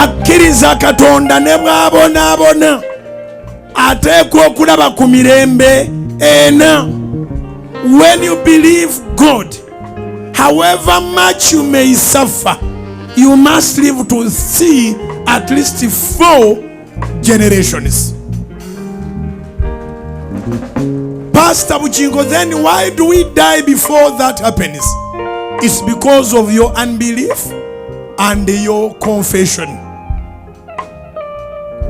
Akkiriza Katonda ne bw'abonaabona ateekwa okulaba ku mirembe ena. When you believe God, however much you may suffer, you must live to see at least 4 generations. Pastor Bujingo, then why do we die before that happens? It's because of your unbelief and your confession.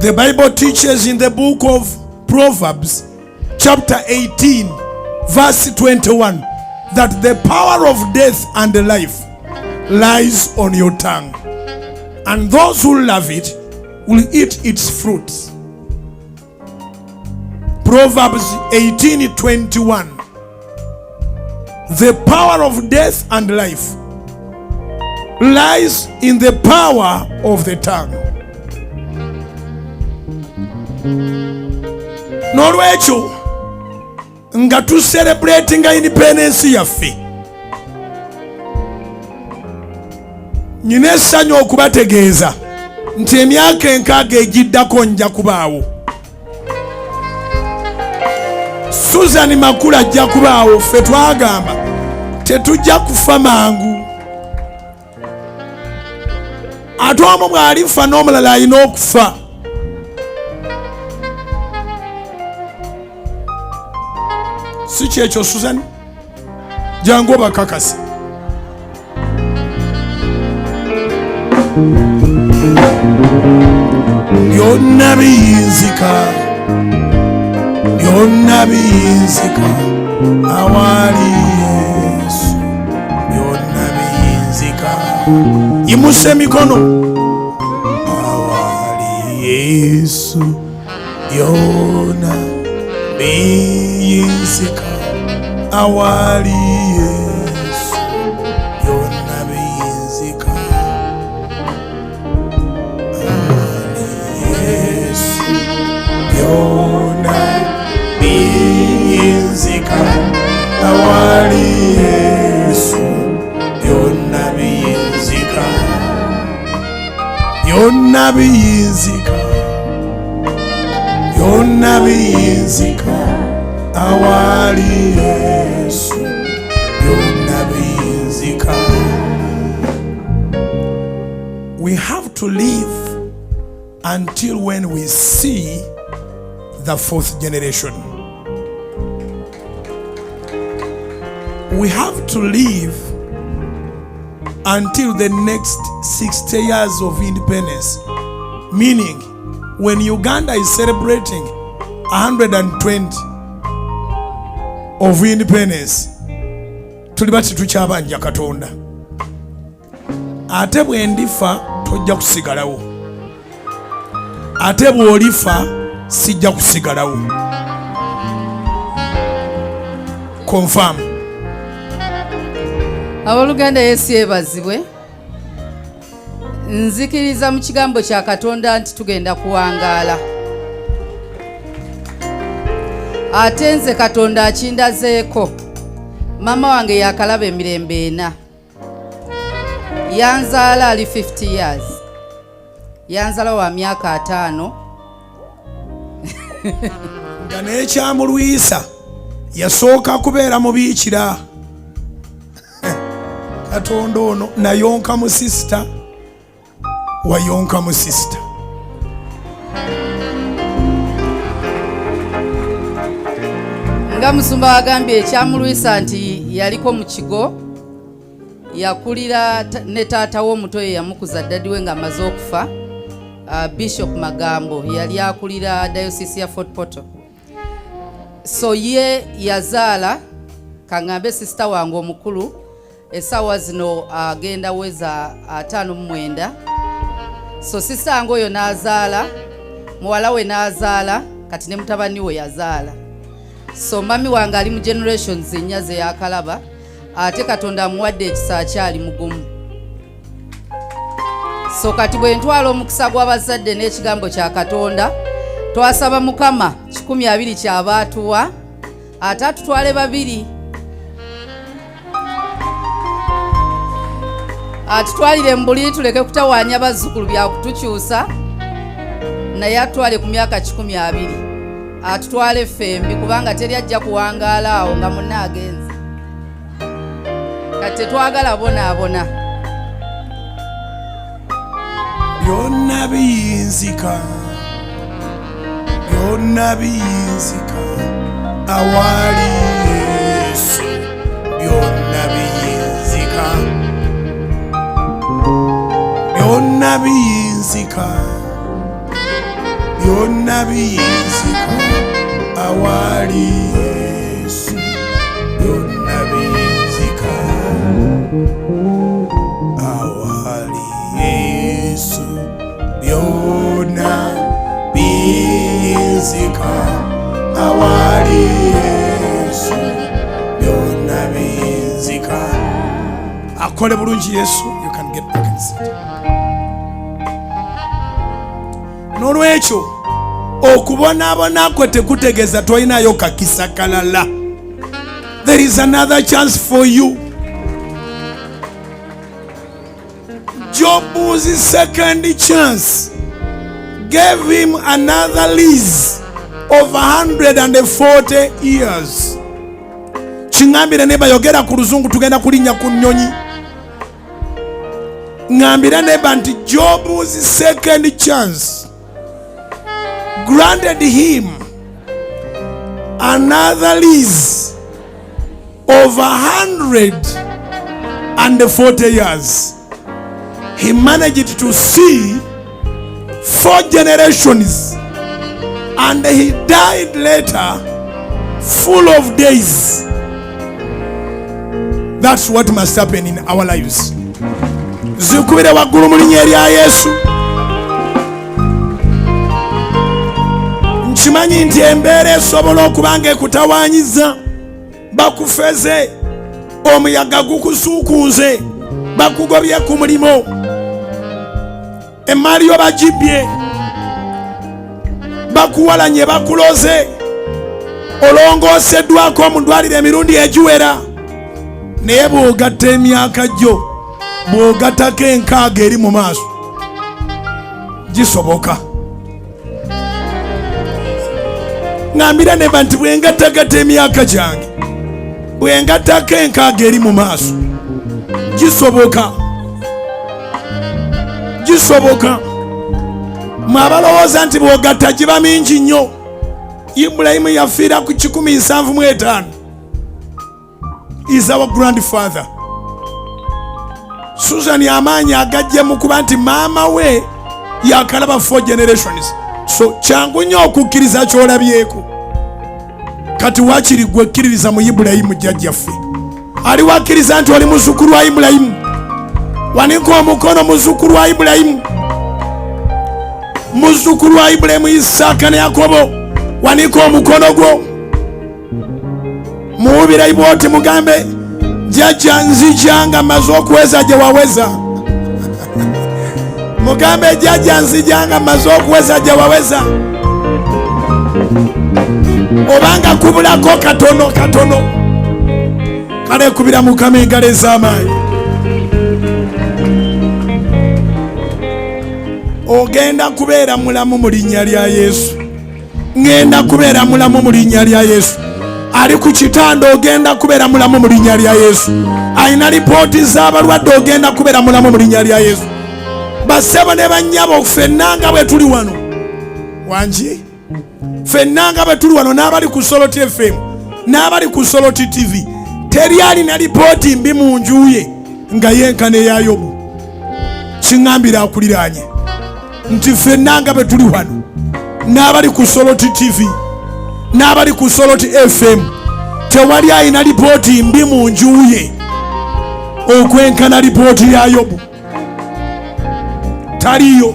The Bible teaches in the book of Proverbs, chapter 18, verse 21, that the power of death and life lies on your tongue, and those who love it will eat its fruits. Proverbs 18:21. The power of death and life lies in the power of the tongue. N'olwekyo nga tucelebratinga independence yaffe, nyina essanyu okubategeeza nti emyaka 60 egiddako nja kubaawo. Susan Makula ajja kubaawo. Ffe twagamba tetujja kufa mangu, ate omu bw'alifa n'omulala alina okufa. Si kyekyo Susan? Jangu obakakase. Byonna biyinzika, byonna biyinzika awali Yesu, byonna biyinzika. Yimusa emikono. Awali Yesu byonna biyinzika, awali Yesu byonna biyinzika, awali Yesu byonna biyinzika, awali Yesu byonna biyinzika, byonna biyinzika, byonna biyinzika awali Yesu, byonna biyinzika. We have to live until when we see the 4th generation. We have to live until the next 60 years of independence, meaning when Uganda is celebrating 120 of independence, tuliba tetukyabanja Katonda. Ate bwe ndifa tojja kusigalawo, ate bw'olifa sijja kusigalawo. Confirm. Abooluganda, Yesu yeebazibwe. Nzikiriza mu kigambo kya Katonda nti tugenda kuwangaala. Ate nze Katonda akindazeeko. Maama wange yakalaba emirembe 4. Yanzaala ali 50 years. Yanzaala wa myaka 5. Nga n'ekyamulwisa yasooka kubeera mubiikira. Katonda ono nayonka mu sisita, wayonka mu sisita. Nga musumba wagambye ekyamulwisa nti yaliko mu kigo, yakulira ne taata we omuto ye yamukuza ddadi we ng'amaze okufa. Bishop Magambo yali akulira diocese ya Fort Portal. So ye yazaala, kangambe sister wange omukulu essaawa zino agenda weza 59. So sister wange oyo n'azaala, muwala we n'azaala, kati ne mutabani we yazaala. So mami wange ali mu generations 4 ze yakalaba, ate Katonda amuwadde ekisa akyali mugumu. So kati bwe ntwala omukisa gw'abazadde n'ekigambo kya Katonda, twasaba Mukama 120 ky'aba atuwa, ate atutwale 2. Atutwalire mu buliri tuleke kutawaanya bazzukulu byakutukyusa, naye atutwale ku myaka 120, atutwale ffembi, kubanga teri ajja kuwangaala awo nga munne agenze. Kati tetwagala bonaabona. Byonna biyinzika, byonna biyinzika awali Yesu, byonna biyinzika, byonna biyinzika, byonna biyinzika awali Yesu, byonna biyinzika awali Yesu, byonna biyinzika awali Yesu, byonna biyinzika. Akole bulungi Yesu. You can get back and sit. N'olwekyo okubonaabona kwe tekutegeeza tolinayo kakisa kalala. There is another chance for you. Job's second chance gave him another lease of 140 years. Kiŋŋambire ne bayogera ku luzungu, tugenda kulinnya ku nnyonyi. Ŋŋambire neba nti Job's second chance granted him another lease of 140 years. He managed to see four generations and he died later full of days. That's what must happen in our lives. Zikubire waggulu mu linnya erya Yesu. Nkimanyi nti embeera esobola okuba nga ekutawaanyiza, bakufeze, omuyaga gukusuukunze, bakugobye ku mulimu, emaali yo bagibbye, bakuwalanye, bakuloze, olongooseddwako mu ddwaliro emirundi egiwera, naye bw'ogatta emyaka gyo, bw'ogattako 60 eri mu maaso, gisoboka. Ŋambira neba nti bwengattagatta emyaka gyange, bwengattako 60 eri mu maaso, gisoboka, gisoboka. Mwe abalowooza nti bw'ogatta giba mingi nnyo, Ibulayimu yafiira ku 175. Is our grandfather. Susan amaanyi agajje mu kuba nti maama we yakalaba four generations, so kyangu nnyo okukkiriza kyolabyeko. Kati wakiri gwe kkiririza mu Ibulayimu jjajjaffe. Ali wakkiriza nti oli muzzukulu wa Ibulayimu, wanika omukono. Muzzukulu wa Ibulayimu, muzzukulu wa Ibulayimu, Isaaka ne Yakobo, wanika omukono gwo. Muwubira bwoti, mugambe, "Jjajja, nzija nga maze okuweza gye waweza." Mugambe, "Jjajja, nzija nga maze okuweza gye waweza," obanga kubulako katono katono. Kale kubira Mukama engalo ez'amaanyi. Ogenda kubeera mulamu mu linnya lya Yesu. Ŋŋenda kubeera mulamu mu linnya lya Yesu. Ali ku kitanda, ogenda kubeera mulamu mu linnya lya Yesu. Alina lipooti z'abalwadde, ogenda kubeera mulamu mu linnya lya Yesu. Basebo ne bannyabo, ffenna nga bwe tuli wano, wangi, ffenna nga bwe tuli wano, n'abali ku Soloti FM, n'abali ku Soloti TV, teri alina lipooti mbi mu nju ye nga yenkana eya Yobu. Kiŋŋambira akuliraanye nti ffenna nga bwe tuli wano, n'abali ku Soloti TV, n'abali ku Soloti FM, tewali alina lipooti mbi mu nju ye okwenkana lipooti ya Yobu. Taliyo.